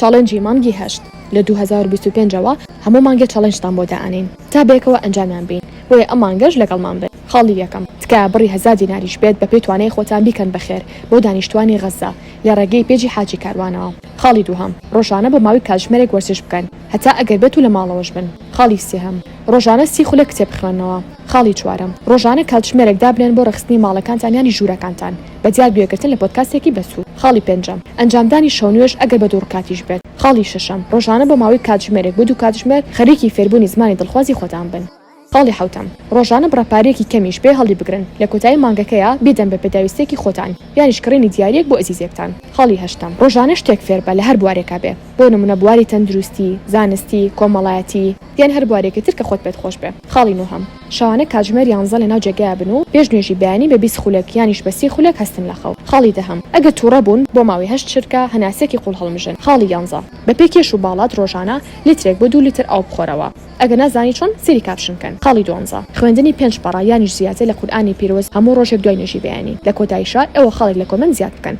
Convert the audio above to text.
challenge ی مانگی هەشت لە 2025 ەوە هەموو مانگێ challenge تان بۆ دائەنێین تا بەیەکەوە ئەنجامیان بەین بۆیە ئەم مانگەش لەگەڵمان بن. خاڵی یەکەم، تکایە بڕی هەزا دیناریش بێت بەپێی توانای خۆتان بیکەن بە خێر بۆ دانیشتوانی غەززە لە ڕێگەی page ی حاجی کاروانەوە. خاڵی دووهەم، ڕۆژانە بۆ ماوەی کاتژمێرێک وەرزش بکەن هەتا ئەگەر بێت و لە ماڵەوەش بن. خاڵی سێهەم، ڕۆژانە 30 خولەک کتێب بخوێننەوە. خاڵی چوارەم، ڕۆژانە کاتژمێرێک دابنێن بۆ ڕێکخستنی ماڵەکانتان یانیش ژوورەکانتان بە دیار گوێگرتن لە پۆدکاستێکی بەسوود. خاڵی پێنجەم، ئەنجامدانی شەونوێژ ئەگەر بە دوو ڕکاتیش بێت. خاڵی شەشەم، ڕۆژانە بۆ ماوەی کاتژمێرێک بۆ دوو کاتژمێر خەریکی فێربوونی زمانی دڵخوازی خۆتان بن. خاڵی حەوتەم، ڕۆژانە بڕە پارەیەکی کەمیش بێ هەڵیبگرن، لە کۆتایی مانگەکەیا بیدەن بە پێداویستیەکی خۆتان، یانیش کڕینی دیاریەک بۆ ئەزیزێکتان. خاڵی هەشتەم، ڕۆژانە شتێک فێربە لە هەر بوارێکا بێ، بۆ نمونە بواری تەندروستی، زانستی، کۆمەڵایەتی، یان هەر بوارێکی تر کە خۆت پێت خۆش بێ. خاڵی نۆهەم، شەوانە کاتژمێر یانزە لەناو جێگایا بن و پێش نوێژی بەیانی بە 20 خولەک یانیش بە 30 خولەک هەستن لە خەو. خاڵی دەهەم، ئەگەر توڕە بوون بۆ ماوەی هەشت چرکە هەناسەیەکی قوڵ هەڵمژن. خاڵی یانزە، بەپێی کێش و باڵات ڕۆژانە لیترێک بۆ دوو لیتر ئاو بخۆرەوە. ئەگەر نازانی چۆن سەیری caption کەن. خاڵی دوانزە، خوێندنی پێنج پەڕە یانیش زیاتر لە قورئانی پیرۆز هەموو ڕۆژێک دوای نوێژی بەیانی. لە کۆتاییشا ئێوە خاڵێک لە comment زیاد بکەن.